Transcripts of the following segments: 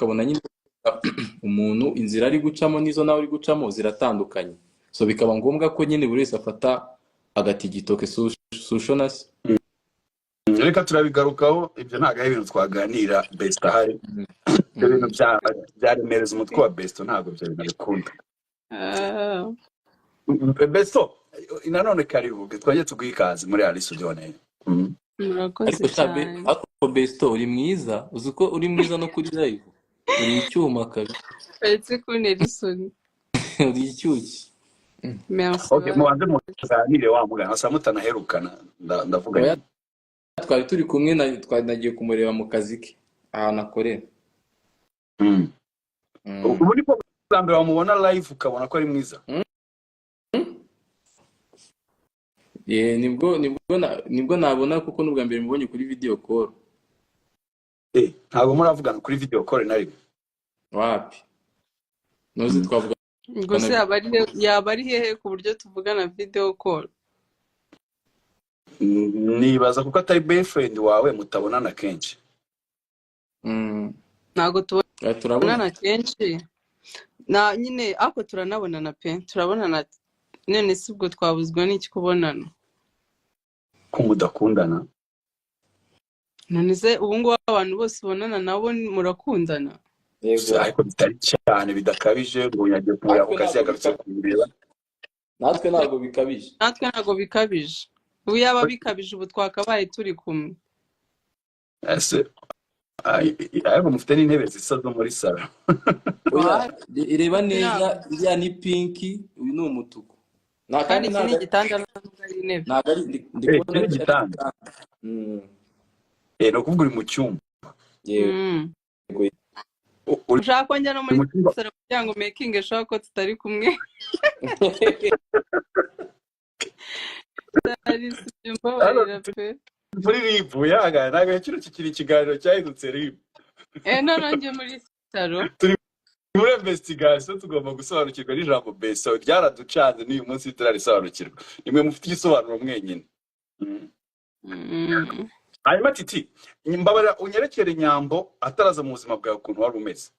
Ukabona nyine umuntu inzira ari gucamo n'izo nawe uri gucamo ziratandukanye, so bikaba ngombwa ko nyine buri wese afata agatigito ke. Susho na se. Reka turabigarukaho. Ibyo ntabwo ari ibintu twaganira Besto ahari. Ibyo bintu byaremereza umutwe wa Besto, ntabwo ibyo bintu bikunda. Ah. Besto, nanone karibu, twajye tuguha ikaze muri Ally Soudy On Air. Murakoze Ariko shabe cyane. Ariko Besto, uri mwiza, uzi ko uri mwiza no kuri live, uri icyuma kabisa. Uretse kuntera isoni. Uri icyuki. Merci. Okay, mubanze muganire wa mugana asa mutanaherukana, ndavuga Oya, nyine. Twari turi kumwe na twari nagiye kumureba mu kazi ke ahantu akorera. Ubu ni bwo bwa mbere wamubona live ukabona ko ari mwiza? Yeah, nibwo nabona, kuko n'ubwa mbere mubonye kuri video call. Eh, ntabwo muravugana kuri video call na rimwe? Wapi, nuzi twavugana. Ubwo se yaba ari hehe ku buryo tuvugana video call? Nibaza kuko atari boyfriend wawe, mutabonana kenshi. Ntabwo Eh, turabona. tubonana kenshi na nyine, ariko turanabonana pe, turabonana. None se ubwo twabuzwa n'iki kubonana? Ko mudakundana? None se ubu ngubu abantu bose ubonana nabo murakundana? Yego. Ariko bitari cyane, bidakabije, ngo yagiye kumureba ku Natwe kazi, ntabwo yagarutse kumureba. Natwe ntabwo bikabije. Natwe ntabwo bikabije. Ubu yaba bikabije, ubu twakabaye turi kumwe. Ese ariko mufite n'intebe zisa zo muri salo? Oya, reba neza. Ntabwo. Iriya ni pink, uyu ni umutuku nta Kandi kandi iki ni ntabwo igitanda, ntabwo ari intebe. Ntabwo ari ndi Eh, kubona iki ni ari igitanda. Eh, ni ukuvuga uri mu cyumba. Yego. Uri Ushaka ko njya no muri mu cyumba. salo kugira ngo making sure ko tutari kumwe? Ari Hano mbabarira pe. muri RIB yanga, ntabwo kino kikiri ikiganiro, cyahindutse RIB. Eh, none njye muri salo. Turi muri investigation, tugomba gusobanukirwa n'ijambo Besto, ryaraducanze, n'uyu munsi turarisobanukirwa, nimwe mufite igisobanuro mwenyine. Hanyuma Titi, mbabarira unyerekere Nyambo ataraza mu buzima bwawe, ukuntu wari umeze.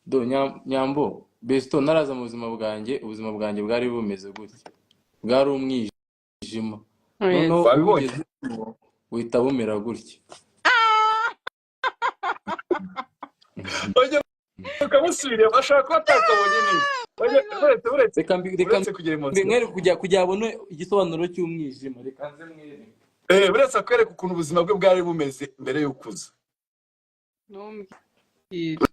Do Nyambo Besto naraza mu buzima bwanjye, ubuzima bwanjye bwari bumeze gutya, bwari umwijima. Noneho Wabibonye? ubugezemo buhita bumera gutya. Ujya ukamusubirira, ashobora kuba atakabonye neza. Uretse Reka uretse kugira emotion. Mwereke kugira abone igisobanuro cy'umwijima, reka nze mwereke. Eh, uretse akwereka ukuntu ubuzima bwe bwari bumeze mbere y'uko uza. Ntumbwire.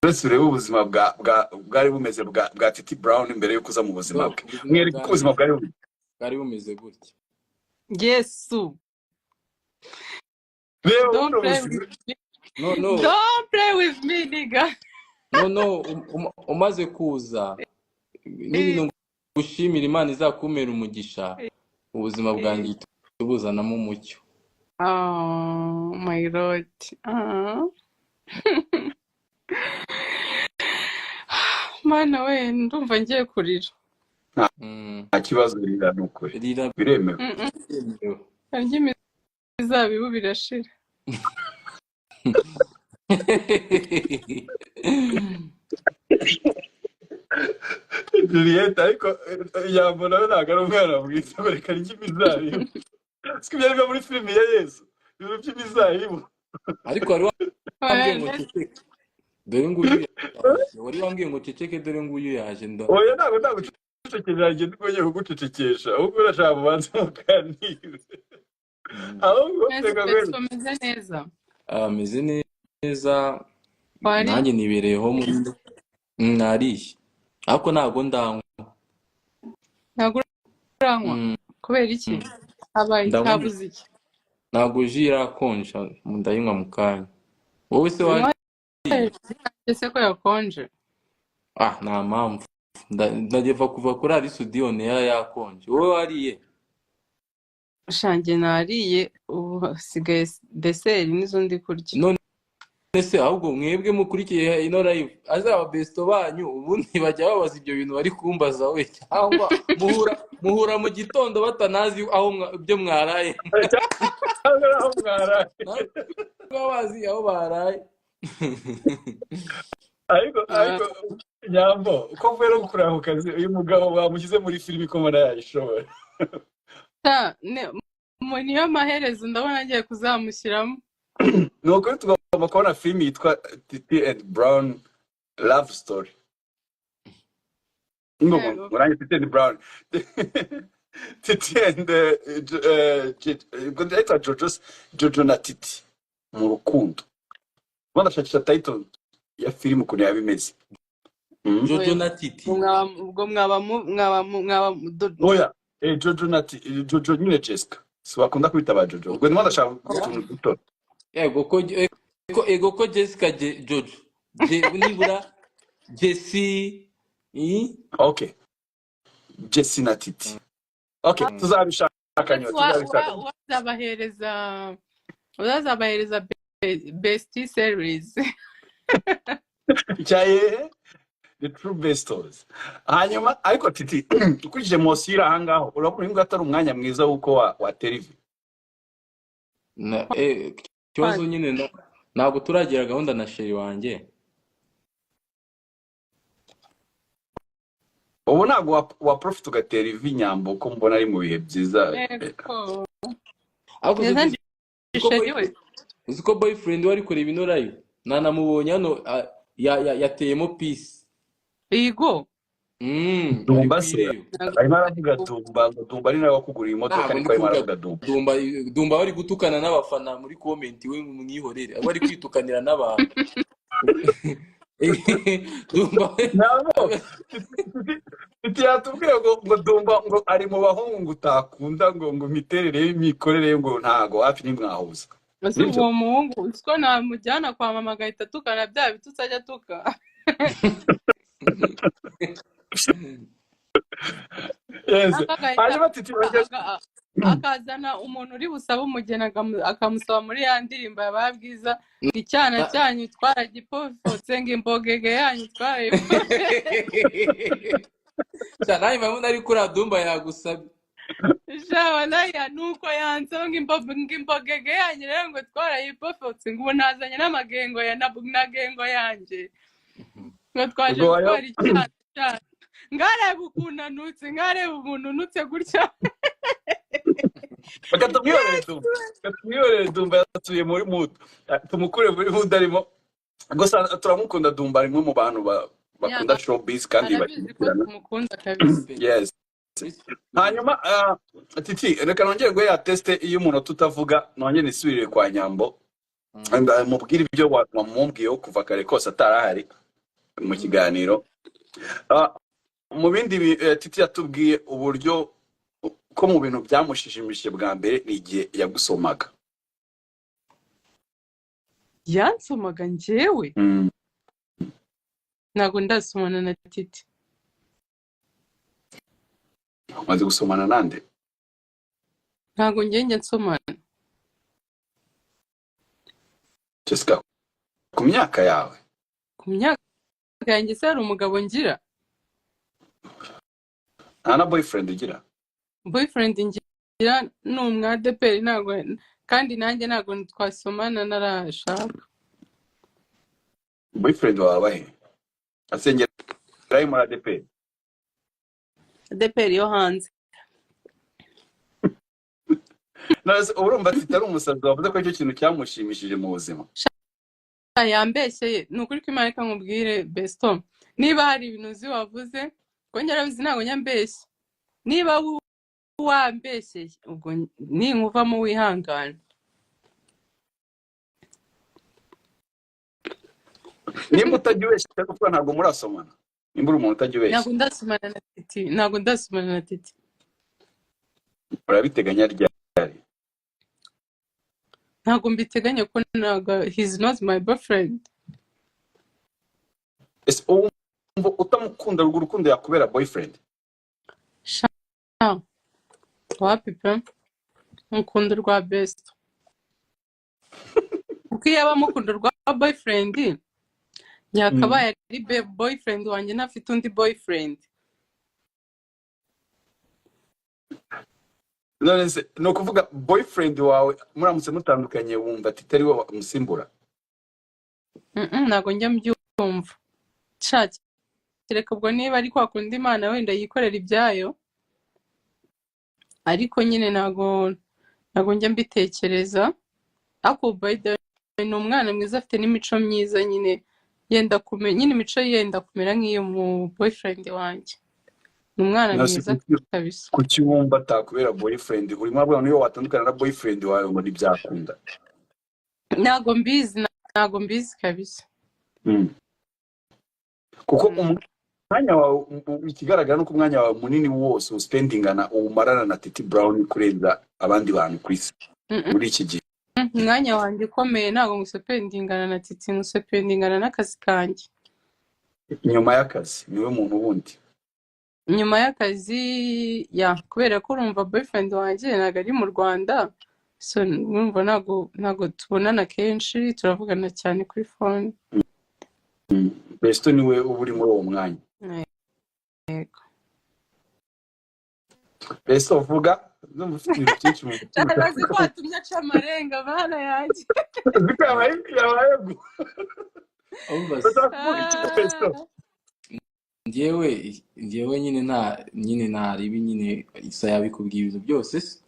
Uretse urebe ubuzima bwa bwa bwari bumeze bwa Titi Brown mbere y'uko uza mu buzima Do bwe. ubuzima Mwereke uko bwanjye ubuzima bwari bumeze. Bwari bumeze gutya. Yesu! Reba Don't buno play buzima. with me. No. Don't play with me, nigga. No, umaze kuza n'ibintu ngushimira, Imana izakumera umugisha, ubuzima bwanjye uhita ubuzanamo umucyo. Oh my Lord. Ah. Mana we, ndumva ngiye kurira. Nta kibazo, rira, ni ukuri. Rira. Biremewe. Biremewe. Harya imizabibu birashira. Juliette, ariko Nyambo nawe ntabwo ari umwana mwiza, reka arya imizabibu, siko byari biba muri filimi ya Yesu, ibintu by'imizabibu. Ariko wari wambwiye ngo ceceke, dore nguyu yaje. Wari wambwiye ngo ceceke, dore nguyu yaje nda. Oya, ntabwo ndagucecekesha, njye ndikongeye kugucecekesha, ahubwo urashaka mubanze muganire. Ahubwo Mwese reka twese nkwereke. tumeze neza. Ameze neza. Wari Nanjye nibereyeho muri nariye, ariko ntabwo ndanywa. Ntabwo uranywa? Kubera iki? Habaye Ndanywa. Habuze iki? Ntabwo ji irakonja, ndayinywa mu kanya. Wowe se wariye? Ese ko yakonje? Ah, nta mpamvu. Ndageva kuva kuri Ally Soudy On Air yakonje. Wowe wariye? Shange, nariye, ubu hasigaye dessert, nizo ndi kurya. None se ahubwo mwebwe mukurikiye ino live, azaba Besto banyu ubundi bajya babaza ibyo bintu bari kumbaza we, cyangwa muhura mu gitondo batanazi aho ibyo mwaraye? Cyangwa aho mwaraye. Ntabwo bazi aho baraye. Ariko ariko Nyambo, uko mvuye no gukurira ku kazi, uyu mugabo bamushyize muri filimi ko mbona yayishobora. Niyo maherezo ndabona agiye kuzamushyiramo. Ni ukuri tugomba kubona filimi yitwa Titi and Brown Love Story. Ngo Yego. murange Titi and Brown, Titi and ngo ndahita Jojo, Jojo na Titi mu rukundo. Ubundi ndashakisha title ya filimi ukuntu yaba imeze. Jojo na Titi. Ubwo mwaba Oya, Jojo na Jojo nyine, Jessica si bakunda kwita ba Jojo. Ubwo ndimo ndashaka utuntu duto. Ego ko, ego ko Jessica, Jojo, nibura Jesse i? Okay, Jesse na Titi, okay. Tuzabishaka nyuma, tuzabishaka. Wazabahereza best series. Cyaye the true bestos. Hanyuma ariko Titi, ukurikije mosiyo iri ahangaho, urabona uyu nguyu atari umwanya mwiza w'uko watera ivi? Na ikibazo nyine ntabwo turagira gahunda na chéri wanjye. Ubu ntabwo wa profit ugatera ivi Nyambo, ko mbona ari mu bihe byiza. Yego. Ariko Neza. uzi ko Chéri we. Uzi ko boyfriend we ari kureba ino live, nanamubonye hano, yateyemo peace. Yego. Ari Dumba se? kuyireba. Arimo aravuga Dumba, ngo Dumba ari nawe wakuguriye imodoka. Ntabwo ndi Niko arimo kuvuga. aravuga Dumba. Dumba, Dumba bari gutukana n'abafana muri comment, we mwihorere, aba ari kwitukanira n'abantu Dumba we. Ntabwo Titi yatubwiye ngo Dumba ngo ari mu bahungu ngo utakunda, ngo imiterere ye, imikorere ye, ngo ntago hafi ntimwahuza. Ese Nibyo? uwo muhungu uzi ko namujyana kwa mama agahita atukana bya bitutsi ajya atuka? Yes. Agahita Hanyuma Titi akazana umuntu uri busabe umugeni, akamusaba muri ya ndirimbo ya Bwiza, ngo icyana cyanyu twaragipofotse, ngo imbogege yanyu twarayipofotse. Nawe mpamvu nari kuriya Dumba yagusabye. Jaba naya nuko yansaba ngo imbogege yanyu rero ngo twarayipofotse, ngo ubu nazanye n'amagengo ya na gengo yanjye, ngo twaje Ubwo wayo gutwara icyana cyanyu, ngareba ukuntu anutse, ngareba umuntu unutse gutya. Reka tumwihorere Dumba, reka tumwihorere Dumba, yasuye muri mudu, tumukure muri mudu arimo. Gusa turamukunda Dumba, ari umwe mu bantu bakunda showbiz kandi Arabizi ko bashyigikirana. tumukunda kabisa. Yes. Hanyuma Titi, reka nongere nguhe ya test iyo umuntu tutavuga, nongere nisubirire kwa Nyambo, mubwire ibyo wamubwiyeho kuva kare kose atarahari mu kiganiro. Mu bindi Titi yatubwiye uburyo ko mu bintu byamushimishije bwa mbere ni igihe yagusomaga. Yansomaga njyewe? Ntabwo ndasomana na Titi. Umaze gusomana nande? Ntabwo njye nsomana. Jessica, ku myaka yawe? Ku myaka yanjye se hari umugabo ngira? Nta na boyfriend ugira? Boyfriend ngira ni umwadeperi, ntabwo kandi nanjye ntabwo twasomana narashaka. Boyfriend wawe aba he? Asengera he muri ADEPR? Adeperi yo hanze. None se urumva Titi ari umusazi wavuze ko aricyo kintu cyamushimishije mu buzima? Sha, yambeshyeye ni ukuri ko Imana. Reka nkubwire besto, niba hari ibintu uzi wavuze ko njye ntabwo nyambeshye, niba wambeshyeye ubwo ninkuvamo wihangane. Nimba utajya ubeshya, kuko ntabwo murasomana, nimba uri umuntu utajya ubeshya. Ntabwo ndasomana na Titi, ntabwo ndasomana na Titi. Urabiteganya ryari? Ntabwo mbiteganya ko ntabwo, he's not my boyfriend. Ese wumva utamukunda urwo rukundo yakubera boyfriend? Sha, wapi pe, mukunda rwa best, kuko iyo aba amukunda rwa boyfriend yakabaye ari boyfriend wanjye ntafite undi boyfriend. None se ni ukuvuga boyfriend wawe muramutse mutandukanye wumva Titi ari we wamusimbura? Ntabwo njya mbyumva. Sha, kereka ubwo niba ari kwa kundi Imana wenda yikorera ibyayo, ariko nyine ntabwo njya mbitekereza. Ariko by the way, ni umwana mwiza, afite n'imico myiza nyine, yenda kumera nyine, imico ye yenda kumera nk'iyo mu boyfriend wanjye. Ni umwana Nasi mwiza kuki kabisa. Kuki wumva atakubera boyfriend? Urimo uravuga niyo watandukana na boyfriend wawe ngo ntibyakunda? Ntabwo mbizi, ntabwo mbizi kabisa. Kuko umwanya wawe, ikigaragara ni uko umwanya wawe munini wose uspendingana, uwumarana na Titi Brown kurenza abandi bantu ku isi muri iki gihe. Umwanya wanjye ukomeye ntabwo nguspendingana na Titi, nguspendingana n'akazi kanjye. Nyuma y'akazi niwe muntu wundi? Nyuma y'akazi, ya, kubera ko urumva boyfriend wanjye ntabwo ari mu Rwanda, so urumva ntabwo tubonana kenshi, turavugana cyane kuri phone. Besto niwe uba uri muri uwo mwanya? Yego. Besto, vuga, ndumva ufite ibintu byinshi mu mutima. Ntazi ko watumye aca amarenga, bana yanjye. Uzi ko yabaye Umva se, Ushaka kuvuga iki, Besto? Njyewe nyine nta nyine nta ribi nyine, Isa yabikubwiye ibintu byose se.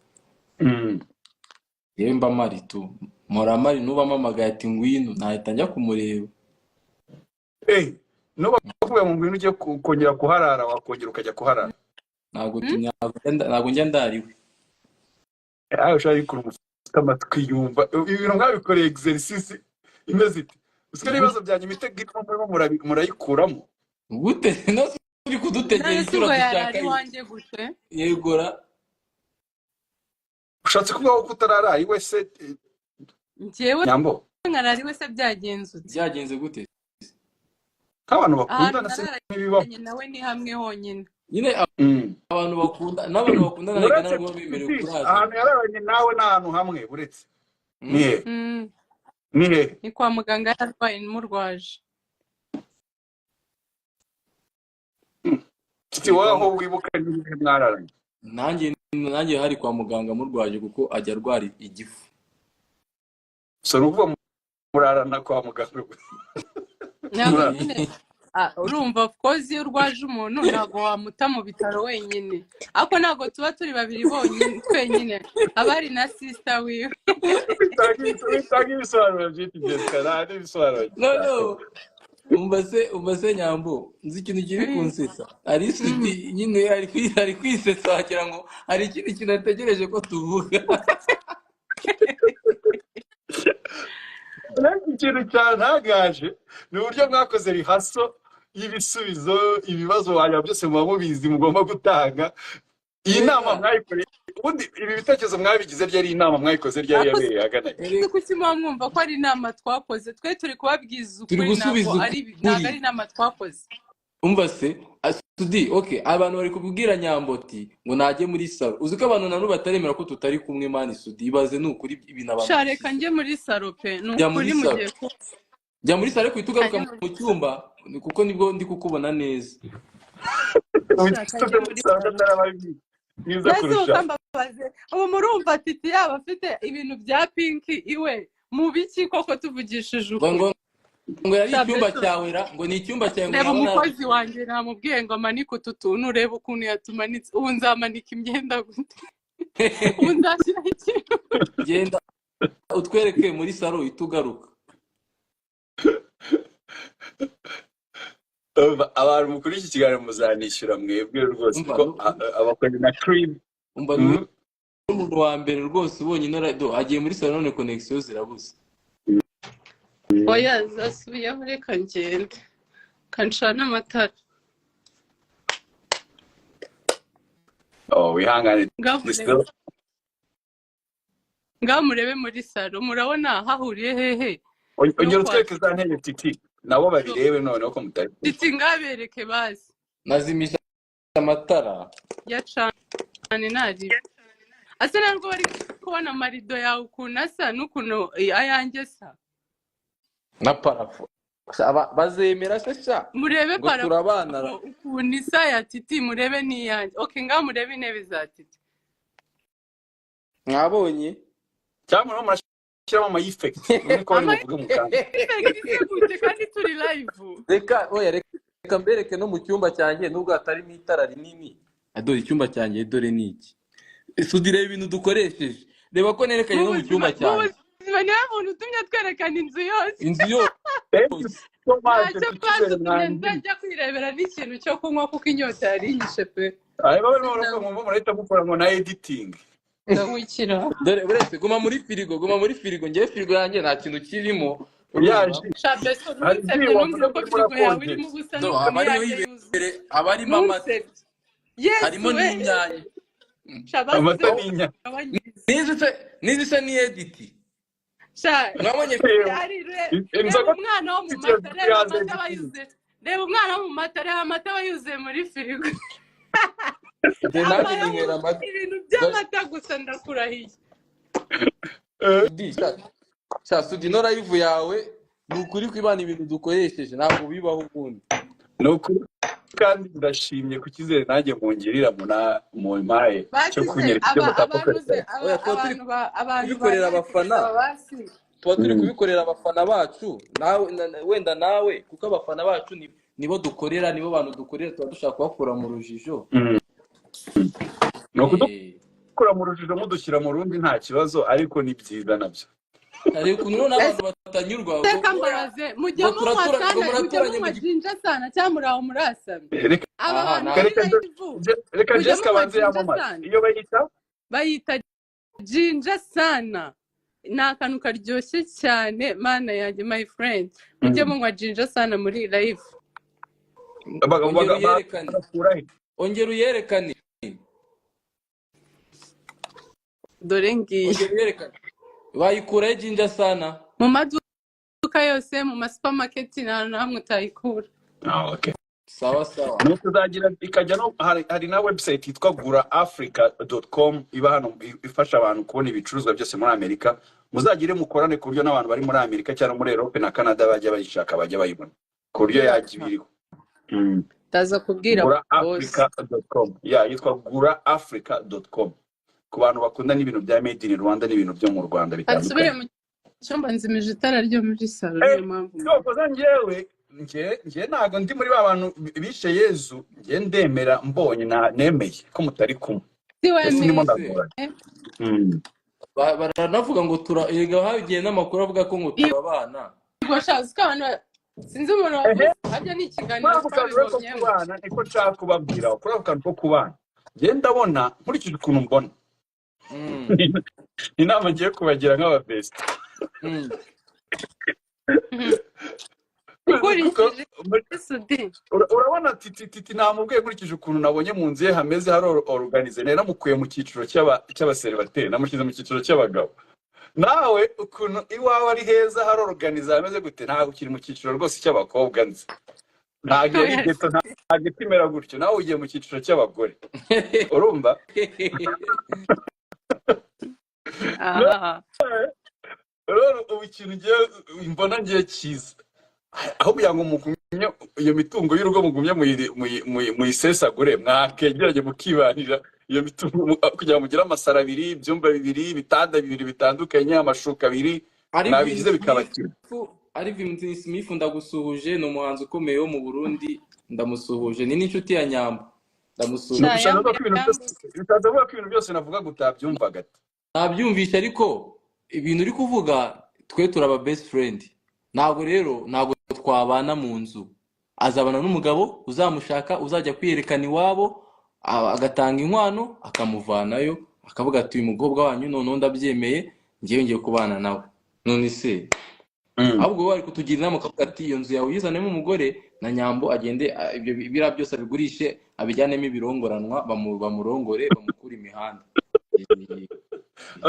Njyewe mba mpari tu, mpora mpari. Nuba mpamagaye ati ngwino, nahita njya kumureba. Eh, nuba kuvuga ngo ngwino ujye kongera kuharara, wakongera ukajya kuharara? Ntabwo ntabwo njya ndariwe. Aho ushaka bikora, ufite amatwi yumva ibintu mwabikoreye exercice imeze ite? Usiko n'ibibazo byanyu imitego irimo murimo murayikuramo? Gute no uri kudutegera None iki? se ubwo Uradushaka yarara iki? iwanjye gute? Yegora. Ushatse kuvuga ko utarara iwe se, Njyewe Nyambo? nkarara iwe se byagenze ute? Byagenze gute? Nk'abantu Ahantu bakundana se ntibibaho? nararanye nawe ni hamwe honyine. Nyine abantu bakunda n'abantu bakundana reka Uretse ntabwo baba bemerewe Titi, kurazana. Ahantu yararanye nawe ni ahantu hamwe uretse ni he? Ni he? Ni kwa muganga, yararwaye murwaje. Titi, Ni wowe kwa aho wibuka ni he mwararanye? Nanjye hari kwa muganga murwaje, kuko ajya arwara igifu. So ni ukuvuga murarana kwa muganga gusa? Ntabwo Murarana. nyine, urumva, of course iyo urwaje umuntu ntabwo wamuta mu bitaro wenyine, ariko ntabwo tuba turi babiri bonyine twenyine, haba hari na sister wiwe. Bitanga ibisobanuro byinshi, Jessica, nta n'ibisobanuro. No, no, umva se Nyambo, nzi ikintu kiri kunsetsa ari Sudi nyine ari kwisetsa, wagira ngo hari ikindi kintu ategereje ko tuvuga. Ariko ikintu cyantangaje ni uburyo mwakoze rehearsal y'ibisubizo, ibibazo wanyuma byose muba mubizi mugomba gutanga. Iyi nama Rega mwayikoreye ubundi, ibi bitekerezo mwabigize ryari? Inama mwayikoze ryari? Ariko Yabereye ahagana he? erega kuki muba mwumva ko ari inama twakoze? Twe turi kubabwiza turi ukuri, gusubiza ntabwo ari ntabwo ukuri. ari inama twakoze. Umva se, Sudi, okay, abantu bari kubwira Nyamboti ngo najye muri salo. Uzi ko abantu na n'ubu bataremera ko tutari kumwe, man? Sudi, ibaze, ni ukuri ibintu abantu Sha, reka dushyize. njye muri salo pe, ni Jya muri ukuri salo. Mugiye ku Jya muri salo, uhita ugaruka Njye muri mu cyumba, kuko nibwo ndi kukubona neza. Shaka Witeze njye muri muri salo salo. ataraba mwiza Mbese kurushaho. ukambabaze, ubu murumva Titi yaba afite ibintu bya pink iwe mu biki koko, tuvugishije Ngo ukuri? ngo ngo yari Sha icyumba Besto, cyawe ra, ngo ni icyumba cyawe, ngo reba naba umukozi wanjye, namubwiye ngo amanike utu tuntu, urebe ukuntu yatumanitse. Ubu nzamanika imyenda gute? Ubu nzashyiraho ikintu? Genda utwereke muri salo, uhita ugaruka. Umva, abantu mukuri iki kiganiro muzanishyura mwebwe rwose, Umva kuko abakozi na cream. Umva, ni umuntu wa mbere rwose ubonye ino radiyo agiye muri salo, none connexion zirabuze. Oya, zasubiyeho, reka ngende kancana amatara. Oh, wihangane. Ngaho murebe. Disco. Ngaho murebe muri salo, murabona hahuriye hehe no Ongera kwa utwereke za ntebe, Titi, nabo babirebe noneho ko mutari kumwe. Titi, ngabereke bazi. Nazimije amatara. Yacane naribi asa ntabwo bari kubona amarido yawe ukuntu asa n'ukuntu ayanjye asa. Na parafo. Bazemera se sha Murebe ngo turabana parafo ukuntu isa ya Titi, murebe n'iyanjye. Okay, ngaho murebe intebe za Titi. Mwabonye? Cyangwa murimo gushyiramo ama effect, niko bari Ama buvuge mu kanya. Effect se gute kandi turi live? Reka, oya, reka mbereke no mu cyumba cyanjye, nubwo hatarimo itara rinini. Ah, dore icyumba cyanjye, dore ni iki. Sudi, reba ibintu dukoresheje, reba ko nerekanye Mu no mu buzima, cyumba mu cyanjye. buzima niwe muntu utumye twerekana inzu yose. Inzu yose. Thank you so much Ntacyo ku pasi cyizere utumye mwangiriye. nzajya kwirebera n'ikintu cyo kunywa, kuko inyota yari inyishe pe. Hanyuma barimo baravuga ngo murahita mukora ngo na editing. Ndamukira. Dore, uretse guma muri firigo, guma muri firigo. Ngewe firigo yanjye nta kintu kirimo, urumva? Yaje. Sha beso, Hari ntunsebye. ji wavuze Ntumbwire ko ko urimo firigo yawe urakonjesha. irimo ubusa Do n'ukuntu haba hariho iyanjye yuzuye. ibere, haba harimo amata. Ntunsebye, Yesu Harimo we. n'inyanya. Sha basize Amata n'inyanya. ugabanyirize. N'izi se ni edit? Sha Mwabonye? ari reba Inzoga umwana wo mu Titi mata, reba yaze amata aba editing. yuzuye, reba umwana wo mu mata, reba amata aba yuzuye muri firigo. Njye nanjye Aba ninywera amata. ibintu by'amata gusa, ndakurahiye. Sudi, sha Sudi, ino live yawe ni ukuri kwibana, ibintu dukoresheje ntabwo bibaho ukundi. Ni ukuri, kandi ndashimye ku cyizere nanjye mungirira muna mumpaye cyo Basize kunyereka ibyo aba abantu mutakoresha. ze aba Oya, tuba turi abantu ba abantu kubikorera baje abafana. kudusaba basi. Tuba turi kubikorera abafana bacu, nawe wenda nawe, kuko abafana bacu nibo dukorera, nibo bantu dukorera, tuba dushaka kubakura mu rujijo. Ni ukudukura mu rujijo mudushyira mu rundi, nta kibazo, ariko ni byiza nabyo. Hari ukuntu noneho abantu batanyurwa ngo Reka mbabaze, mujya ngo munywa turatura ngo sana, mujya muraturanye munywa mu ginger sana cyangwa muri aho murasamye? Reka Aba Aha bantu nawe. bari reka live, reka mujya Jessica munywa abanze ginger yamamaze. sana? Iyo bayita? Bayita ginger sana, ni akantu karyoshye cyane. Mana yanjye, my friend, mujye munywa ginger sana muri live. Ongera uyerekane. Bagakura he? Ongera uyerekane. Dore ngiyi. Ongera uyerekane, bayikuraho ginger sana? Mu maduka yose, mu ma supermarket, nta hantu na hamwe utayikura. Ah, okay. Sawa sawa. Ni ukuzagira ikajya no hari na website yitwa guraafrica.com iba hano, ifasha abantu kubona ibicuruzwa byose muri Amerika. Muzagire mukorane ku buryo n'abantu bari muri Amerika cyangwa muri Europe na Canada bajya bayishaka, bajya bayibona ku buryo yajya ibiriho. Ndaza kubwira Gura boss. africa.com ya yitwa guraafrica.com ku bantu bakunda n'ibintu bya made in Rwanda n'ibintu byo mu Rwanda Ansubire bitandukanye. mu cyumba, nzimije itara ryo muri salo, niyo mpamvu. Cyokoza njyewe nge ntabwo ndi muri ba bantu bishe Yezu. Nge ndemera mbonye na nemeye ko mutari kumwe. Si Ese ndimo wemeye? ndagorana. Baranavuga ngo tura, erega hagiye n'amakuru avuga ko ngo turabana. Yego sha, uzi ko abantu sinzi umuntu wavuze harya ni ikiganiro Kuri ako kantu rero ko twabibonyemo. kubana, niko nshaka kubabwira kuri ako kantu ko kubana. Nge ndabona, nkurikije ukuntu mbona, inama ngiye kubagira nk'ababesita, kuko Ukurikije Sudi. Urabona Titi namubwiye, nkurikije ukuntu nabonye mu nzu ye hameze, hari organize, nari namukuye mu cyiciro cy'abaseribateri, namushyize mu cyiciro cy'abagabo. Nawe ukuntu iwawe ari heza, hari organize, hameze gute, ntabwo ukiri mu cyiciro rwose cy'abakobwa nzi. Ntabwo yari ghetto, ntabwo imera gutyo. Nawe ugiye mu cyiciro cy'abagore, urumva? Aha. Rero ubu ikintu ngiye mbona ngiye cyiza, aho kugira ngo mugumye iyo mitungo y'urugo, mugumye muyisesagure, mwakegeranye mukibanira iyo mitungo, kugira ngo mugire amasaro abiri, ibyumba bibiri, ibitanda bibiri bitandukanye, amashuka abiri, Arvin mwabigize bikaba kimwe. Smith, Arvin Smith, ndagusuhuje. Ni umuhanzi ukomeye wo mu Burundi, ndamusuhuje, ni n'inshuti ya Nyambo, ndamusuhuje. Sha, Bishatse yambu kuvuga ko ibintu yambu. byose, bishatse kuvuga ko ibintu byose navugaga utabyumvaga. Nabyumvishe, ariko ibintu uri kuvuga, twe turaba best friend, ntabwo rero ntabwo twabana mu nzu. Azabana n'umugabo uzamushaka, uzajya kwiyerekana iwabo, agatanga inkwano, akamuvanayo, akavuga ati: "Uyu mukobwa wanyu noneho ndabyemeye, ngewe ngiye kubana nawe." None se ahubwo wowe bari kutugira inama, ukavuga ati: "Iyo nzu yawe uyizanemo umugore na Nyambo, agende ibyo biriya byose abigurishe, abijyanemo ibirongoranwa, bamurongore, bamukure imihanda."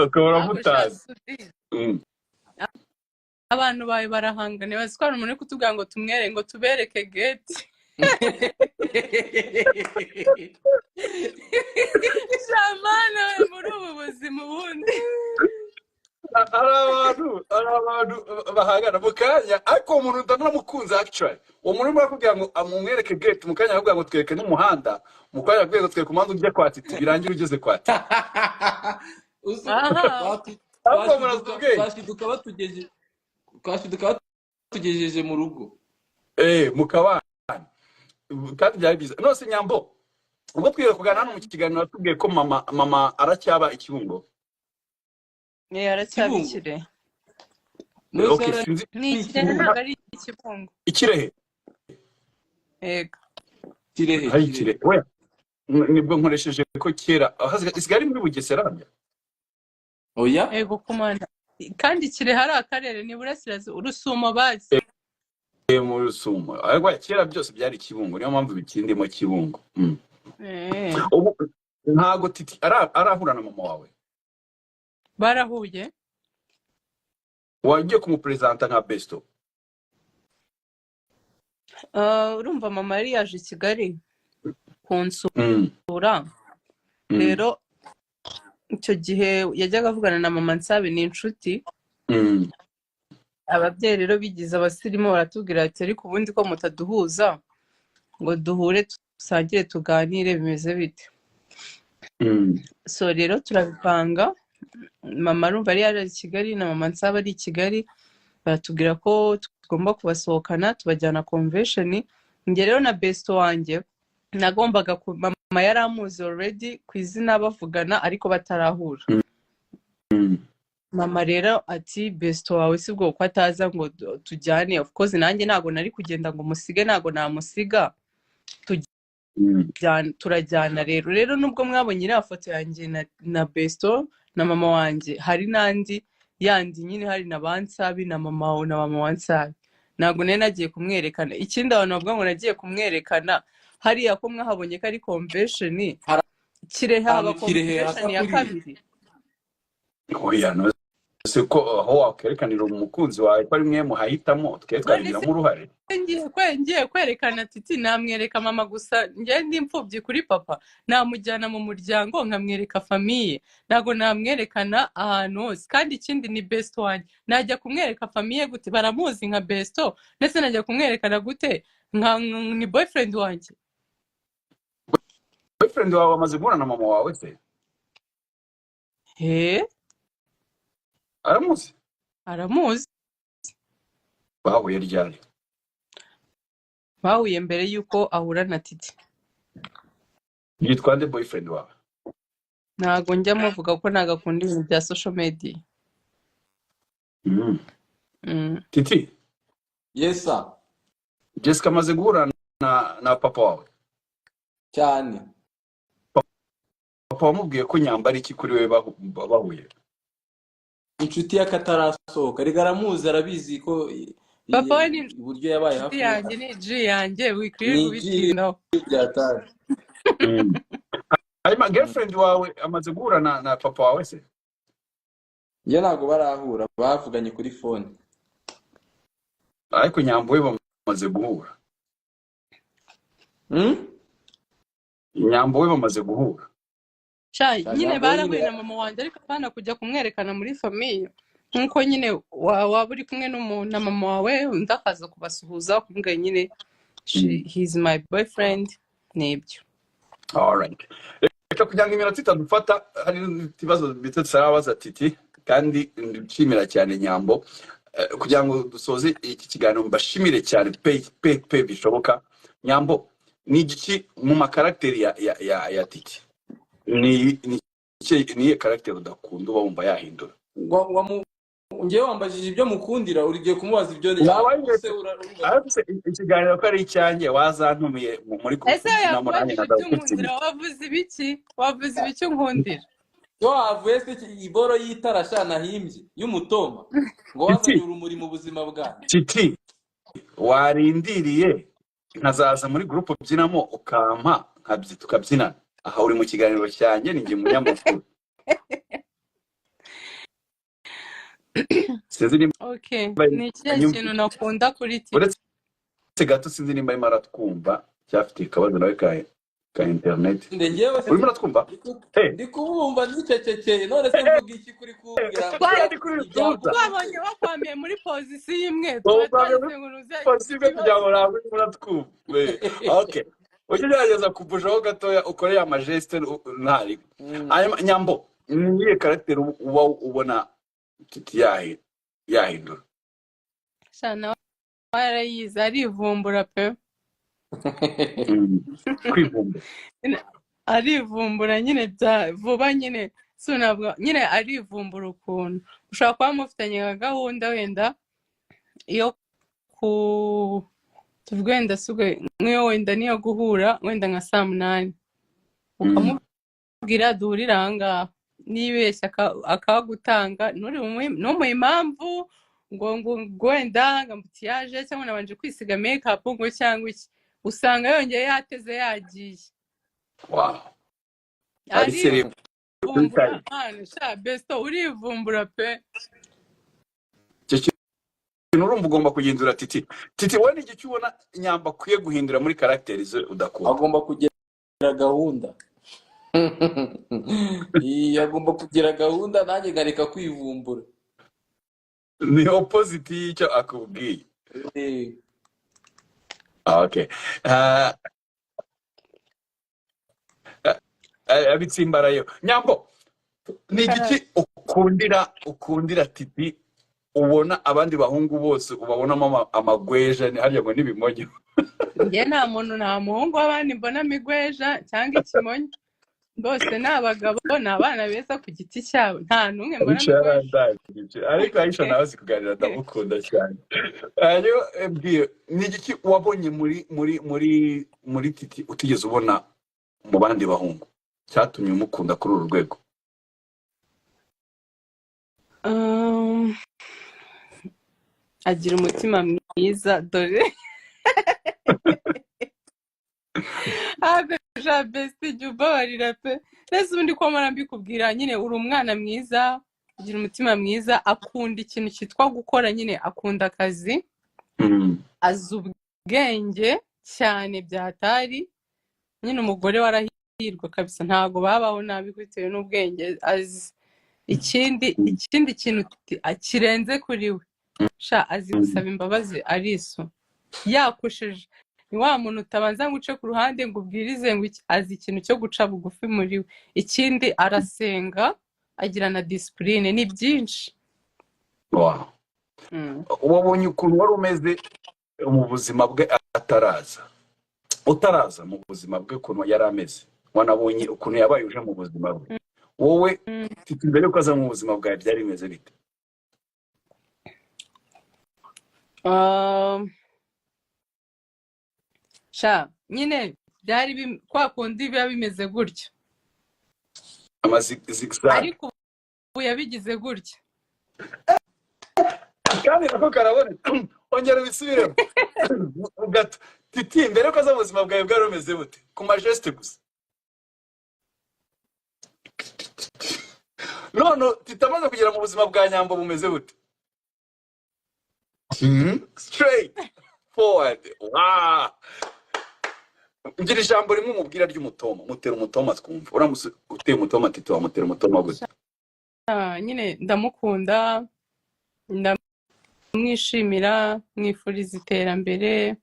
Ukabura Ntabwo sha mutazi. Sudi. Mm. Abantu bawe barahangana, bazi ko hari umuntu uri kutubwira ngo tumwere, ngo tubereke gate. Shamana we, muri ubu buzima ubundi. Hari abantu bahangana mu kanya, ariko uwo muntu ndanamukunze actually. Uwo muntu urimo arakubwira ngo amumwereke gate, mu kanya arakubwira ngo twereke n'umuhanda, mu kanya arakubwira ngo twereke umuhanda ujya kwa Titi, birangira ugeze kwa Titi. Uzi Aha. Ahubwo murazi Twashiduka ubwenge. Twashiduka batugejeje mu rugo. Mukabana kandi byari byiza. None Nyambo, ubwo twiga kuganira hano mu kiganiro, watubwiye ko mama aracyaba i Kibungo. Aracyaba Kibungo. I Kirehe. None Okay. se Sinzi. Ni i Kirehe, ntabwo ari i Kibungo. I Kirehe. Yego. Kirehe. Hari Kirehe. Kirehe we nibwo nkoresheje ko kera isigaye ari muri Bugesera. Oya. Yego kumana, kandi Kirehe ari akarere, ni burasirazuba, Rusumo bazi. Mu Rusumo. Ariko kera byose byari Kibungo, niyo mpamvu bikindimo Kibungo. Ubu ntago Titi arahura na mama wawe? Barahuye. Wagiye kumuperezanta nka besto? Urumva mama yari yaje i Kigali kunsura. Rero icyo gihe yajyaga avugana na mama Nsabe, ni inshuti. Ababyeyi rero bigize abasirimu, baratubwira ati: "Ariko ubundi ko mutaduhuza ngo duhure, dusangire, tuganire, bimeze bite?" So rero turabipanga. Mama arumva yari yari i Kigali na mama Nsaba ari i Kigali, baratubwira ko tugomba kubasohokana, tubajyana convention. Njye rero na besto wanjye nagombaga ku mama yari amuzi already ku izina, bavugana ariko batarahura. Mama rero ati: "Besto wawe si bwo ko ataza ngo tujyane?" Of course nanjye ntabwo nari kugenda ngo musige, ntabwo namusiga. Turajyana rero nubwo mwabonye iriya foto yanjye na besto na mama wanjye, hari n'andi yandi nyine, hari na ba Nsabi na mama wa Nsabi. Ntabwo nari nagiye kumwerekana. Ikindi, abantu bavuga ngo nagiye kumwerekana hariya, ko mwahabonye ko ari convention. Hari Kirehe haba ahantu Kirehe hasa convention ya kuriya. kabiri. Oya, no se ko aho wakwerekanira umukunzi wawe ko ari mwe muhahitamo, twe None se twabigiramo uruhare? Ngiye kwerekana Titi, namwereka mama gusa. Njye ndi imfubyi kuri papa, namujyana mu muryango nkamwereka famille, ntabwo namwerekana ahantu hose. Kandi ikindi, ni besto wanjye, najya kumwereka famille gute? Baramuzi nka besto, ndetse najya kumwerekana gute nka ni boyfriend wanjye? Boyfriend wawe amaze guhura na mama wawe se? He. Aramuzi? Aramuzi. Bahuye ryari? Bahuye mbere y'uko ahura na Titi. Yitwa nde boyfriend wawe? Ntabwo njya muvuga ko ntabwo akunda ibintu bya social media. Titi. Yes sir. Jessica amaze guhura na papa wawe? Cyane. Papa wamubwiye ko Nyamba ari iki kuri we bahuye? Inshuti y'akatarasohoka. Rega aramuzi, arabizi ko Papa we ni uburyo yabaye inshuti hafi yanjye, ni G yanjye, wikwirirwa Ni G. ubitindaho. Byataje. Hanyuma girlfriend wawe amaze guhura na papa wawe se? Njye ntabwo barahura, bavuganye kuri phone. Ariko Nyambo we bamaze guhura? Nyambo we bamaze guhura? Sha, Sha, nyine Nyambo we barahuye nyine na mama wanjye, ariko apana kujya kumwerekana muri famille, nk'uko nyine waba uri kumwe na mama wawe, undi akaza kubasuhuza, ukamubwira nyine he is my boyfriend, nibyo. Alright. Reka kugira ngo iminota itadufata, hari ibibazo bito tutarabaza Titi, kandi nshimira cyane Nyambo. Kugira ngo dusoze iki kiganiro, mbashimire cyane pe pe pe bishoboka. Nyambo, ni igiki mu makaragiteri ya Titi, ni iyihe caractère udakunda, uba wumva yahindura? Njyewe wambajije ibyo mukundira, urigiye kumubaza ibyo Waba se urumva? Ariko se ikiganiro ko ari icyanjye, wazantumiye muri groupe Ese mbyinamo nanjye yakubajije ibyo nkadagutsinda. unkundira, wavuze ibiki? Wavuze ibiki unkundira? Yo wavuye se iboro y'itara sha nahimbye y'umutoma ngo Titi. wazanye urumuri mu buzima bwanjye. Titi, warindiriye nkazaza muri groupe ubyinamo, ukampa tukabyinana. Aha uri mu kiganiro cyanjye, ni njye munyamakuru. Sinzi nimba Okay, ni ikihe anyumva. kintu nakunda kuri Titi? Uretse gato, sinzi nimba arimo aratwumva cyafite akabazo nawe ka interineti. Nde njyewe se Urimo uratwumva? Hey. Ndi kubumva nicecekeye. None se mvuga iki kuri kumbwira ngo Twari Ndi kuri ibyago? rutuza. Twabonye bakwamiye muri position imwe, tuba Ukwamye muri twagize ngo nuze position imwe kugira ikibazo. ngo ntabwo urimo uratwumva. Okay, ujye ugerageza kubushaho gatoya, ukore ya majesite ntari. Hanyuma Nyambo, ni iyihe caractère uba ubona Titi yahindura. Sha nawe yarayize, arivumbura pe. Kwivumbura. Nyine arivumbura nyine bya vuba nyine, si ntabwo nyine arivumbura ukuntu ushobora kuba mufitanye nka gahunda, wenda iyo ku tuvuge wenda si ubwo, nk'iyo wenda niyo guhura wenda nka saa 8, ukamubwira duhurire aha ngaha, nibeshya akagutanga, ntumuhe impamvu ngo wenda ngo embouteillage cyangwa nabanje kwisiga make-up ngo cyangwa iki, usanga yongeye yateze yagiye. Wow, ari sérieux kuri Arivumbura time. Mwana sha besto, urivumbura pe. Icyo kintu urumva ugomba kugenzura Titi. Titi, wowe ni igiki ubona Nyambo akwiye guhindura muri caractère ze udakunda? Agomba kugira gahunda. Iyi, agomba kugira gahunda, nanjye nkareka kwivumbura. Ni opposite y'icyo akubwiye. Eh. Ah, okay. Ah, abitsimbarayeho. Nyambo, ni igiki ukundira Titi, ubona abandi bahungu bose ubabonamo amagweja, harya ngo n'ibimonyo? Njye nta muntu, nta muhungu w'abandi mbona migweja cyangwa ikimonyo. Bose ni abagabo, ni abana beza ku giti cyabo, nta n'umwe mbona Aisha migweja. Yarandangije, ariko Aisha nawe azi kuganira, ndamukunda cyane. Hanyuma bwira, ni igiki wabonye muri Titi utigeze ubona mu bandi bahungu cyatumye umukunda kuri uru rwego? Agira umutima mwiza. Dore habe ja besti, jya umbabarira pe. Mbese ubundi ko mpora mbikubwira nyine, uri umwana mwiza, ugira umutima mwiza, akunda ikintu cyitwa gukora nyine, akunda akazi, azi ubwenge cyane byatari nyine. Umugore warahirwa kabisa, ntago babaho nabi bitewe n'ubwenge azi. Ikindi kintu kirenze kuri we sha, azi gusaba imbabazi ariso yakosheje. Ni wa muntu utabanza ngo uce ku ruhande ngo ubwirize ngo iki, azi ikintu cyo guca bugufi muri we. Ikindi arasenga, agira na discipline, ni byinshi. Wow. Wabonye ukuntu wari umeze mu buzima bwe ataraza, utaraza mu buzima bwe, ukuntu yari ameze, wanabonye ukuntu yabaye uje mu buzima bwe. Wowe Titi, mbere yuko aza mu buzima bwawe byari bimeze bite? Sha nyine byari kwa kundi biba bimeze gutyo. Ama zigzag. Ariko ubu yabigize gutya. Kandi nako karaboneka, ongera ubisubiremo gato. Titi, mbere yuko aza mu buzima bwawe bwari bumeze bute ku magestes gusa? None Titi amaze kugera mu buzima bwa Nyambo bumeze bute? Straight forward, wow. Ngira ijambo rimwe umubwira ry'umutoma, mutera umutoma twumva. Uramutse uteye umutoma Titi, wamutera umutoma gute? Ah, nyine ndamukunda, ndamwishimira, mwifuriza iterambere.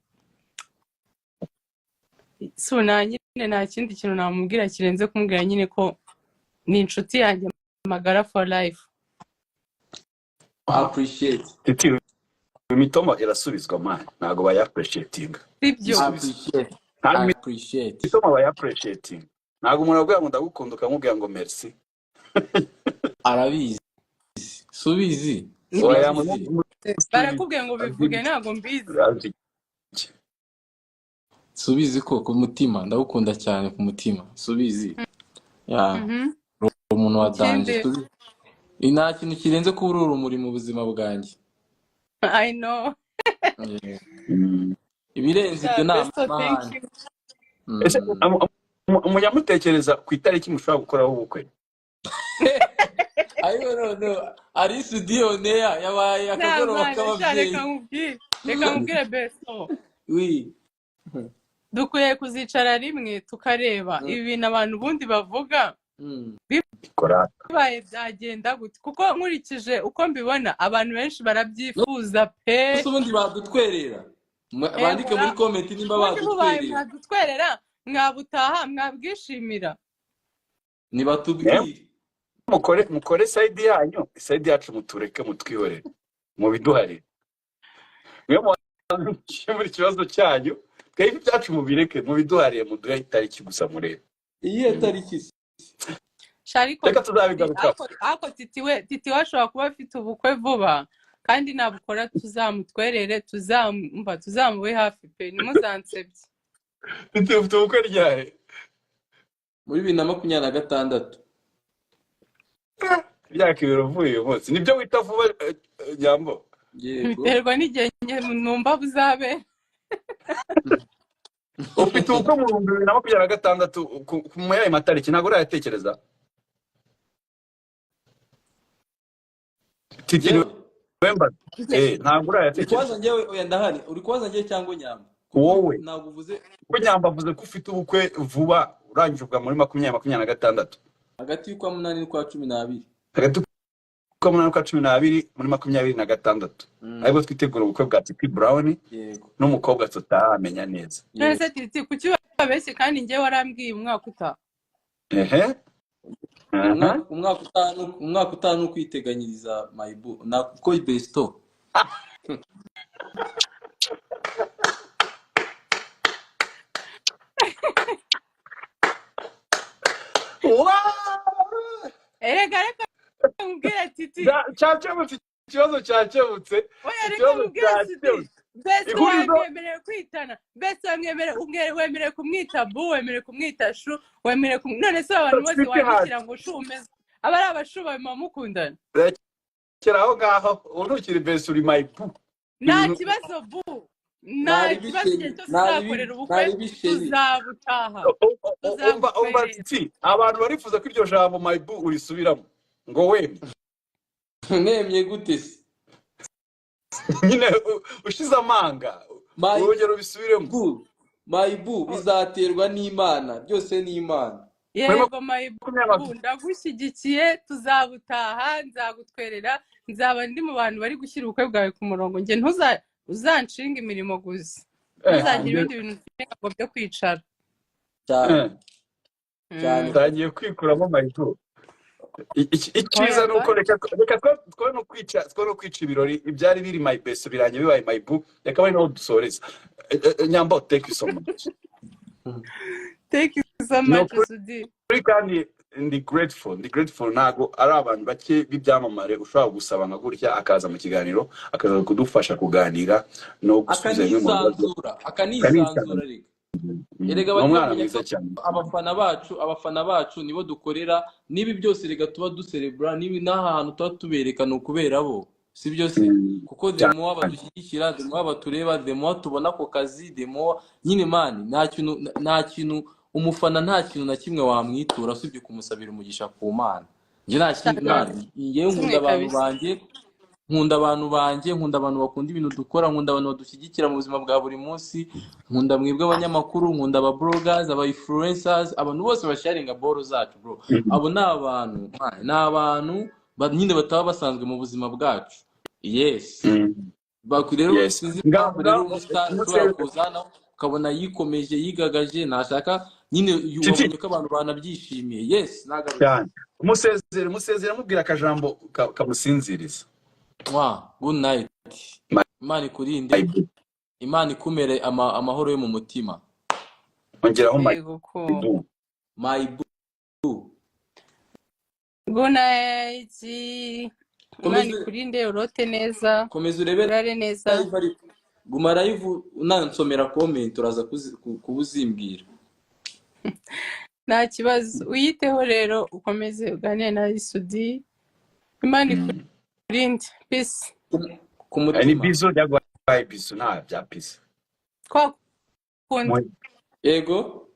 So nta nyine nta kindi kintu namubwira kirenze kumubwira nyine ko ni inshuti yanjye magara for life. Appreciate. Titi, imitoma irasubizwa man, ntabwo bayappreciatinga. Sibyo? Isubizo. Appreciate. Ntabwo Appreciate. imitoma bayappreciatinga. Ntabwo umuntu abwira ngo ndagukunda ukamubwira ngo merci. Arabizi, subizi. Oya. Subizi. Barakubwiye ngo bivuge, ntabwo mbizi. Subizi ko ku mutima ndagukunda cyane, ku mutima subizi ya umuntu wa danger. Ikindi Subizi, nta kintu kirenze kuba uri urumuri mu buzima bwanjye. I know. Yeah. Ibirenze ibyo ni Besto, thank amahane. you. Ese mujya mutekereza ku itariki mushobora gukoraho ubukwe? Ariko noneho ari studio neya yabaye Nta akagoroba mana sha, k'ababyeyi. Reka nkubwire besto, Oui. dukwiye kuzicara rimwe tukareba ibi bintu abantu ubundi bavuga Ikora. bibaye byagenda gute, kuko nkurikije uko mbibona abantu benshi barabyifuza pe. Ese ubundi badutwerera? Bandike muri comment nimba Ubundi mubaye badutwerera. Mwadutwerera, mwabutaha, mwabwishimira? Nibatubwire. Mukore side yanyu, side yacu mutureke, mutwihorere, mubiduharire. Mwe mukemura ikibazo cyanyu, twebwe ibyacu mubireke, mubiduhariye, muduhe itariki gusa murebe. Iyihe tariki se? Shariko. Reka tuzabigarukaho. Ariko Titi we ashobora kuba afite ubukwe vuba, kandi nabukora tuzamutwerere, tuzamva, tuzamube hafi pe, ntimuzansebye. Titi, ufite ubukwe ryari? Muri 2026. Imyaka 2 uvuye uyu munsi, nibyo wita vuba, Nyambo? Yego. Biterwa n'igihe njye numva buzabe. Ufite ubukwe mu 2026, muri ayo matariki ntabwo urayatekereza, Titi? Njyewe? Wemba, ntabwo Uri urayatekereza? kubaza njyewe? Oya, ndahari. Uri kubaza njyewe cyangwa Nyamba? Kuko Wowe. ntabwo uvuze. Kuko Nyamba avuze ko ufite ubukwe vuba, urangije uvuga muri 2026. Hagati y'ukwa munani n'ukwa 12. Hagati y'ukwa munani n'ukwa 12 muri 2026, aribwo twitegura ubukwe bwa Titi Brown Yego. n'umukobwa tutaramenya neza. None Yego. se Titi, kuki babeshye kandi njyewe warambwiye umwaka utaha? Ehe, aha. Umwaka utaha ni ukwiteganyiriza, mayibu nako besto. Wow! Erega reka nkubwire, Titi. Cyakemutse, ikibazo cyakemutse. Oya, reka Ikibazo nkubwire, Titi. cyakemutse. Besto Ihurizo. wamwemerewe kwitana besto, wemerewe kumwita bu, wemerewe kumwita shu, wemerewe none se abantu bose Sweetheart. wandikira ngo shu umeze aba ari abashu bawe muba mukundana? Rekera aho ngaho, ubu ntukiri best, uri my boo. Nta Ibintu kibazo bu, nta Nari kibazo, igihe bisheri cyose nari uzakorera ubukwe nari bisheri. tuzabutaha. Umva, umva. Tuzagutwerera. Titi, abantu barifuza ko iryo jambo my boo urisubiramo ngo wemye. Nemye gute se? Nyine ushize amanga. My Urugero, ubisubiremo. boo, my boo, bizaterwa n'Imana, byose ni Imana. Muri Yego, my makumyabiri boo, ndagushyigikiye, tuzabutaha, nzagutwerera, nzaba ndi mu bantu bari gushyira ubukwe bwawe ku murongo. Njye ntuza uzanshinga imirimo gusa, ntuzagire ibindi bintu nshinga ngo byo kwicara. Cyane cyane. Utangiye kwikuramo my boo. Icyiza Oya ni uko ba. reka twe no kwica ibirori, ibyari biri my best birangiye bibaye my boo. Reka bari naho dusoreza. Nyambo, thank you so much. Thank you so Ni much, ukuri. Sudi. Kandi ndi grateful, ndi grateful. Ntabwo ari abantu bake b'ibyamamare ushobora gusaba nka gutya akaza mu kiganiro, akaza kudufasha kuganira no gusubiza bimwe mu bibazo. Akanisanzura, akanisanzura reka. Erega Ni bajye umwana bamenya mwiza ko cyane. abafana bacu nibo dukorera n'ibi byose. Reka tuba duserebura n'ibi n'aha hantu tuba tubereka ni ukubera bo, si byo se? Kuko the more badushyigikira, the more batureba, the more tubona ako kazi, the more nyine man nta kintu umufana, nta kintu na kimwe wamwitura usibye kumusabira umugisha ku Mana. Njye nta kindi Cyane. man, njyewe Kimwe nkunda abantu kabisa. banjye, nkunda abantu banjye, nkunda abantu bakunda ibintu dukora, nkunda abantu badushyigikira mu buzima bwa buri munsi, nkunda mwebwe abanyamakuru, nkunda aba bloggers, aba influencers, abantu bose basharinga boro zacu, bro. Abo ni abantu, man, ni abantu nyine bataba basanzwe mu buzima bwacu, yes. Rero sinzi impamvu rero umustar ushobora kuzana ukabona yikomeje, yigagaje, ntashaka nyine. Titi. Wabonye ko abantu banabyishimiye, yes, nagarutse. Cyane, umusezere amubwira akajambo kamusinziriza. Mwa, good night. My Imana ikurinde. boo. Imana ikumere amahoro yo mu mutima. Ongeraho my Yego ko. boo. My boo. Good night, Imana Komeza. ikurinde, urote neza. Komeza urebe Urare neza. live, ariko guma live unansomera comment, uraza kuba uzimbwira. Nta kibazo, uyiteho rero, ukomeze uganire na Isudi. Imana ikurinde, peace. Ku Ni mutima. bisous, byaguhaye bisous, nta bya peace. Kwa kundi. Yego.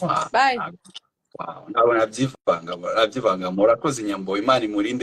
Wow. Bye. Wow, ntabwo nabyivanga, nabyivanga. Murakoze, Nyambo, Imana imurinde.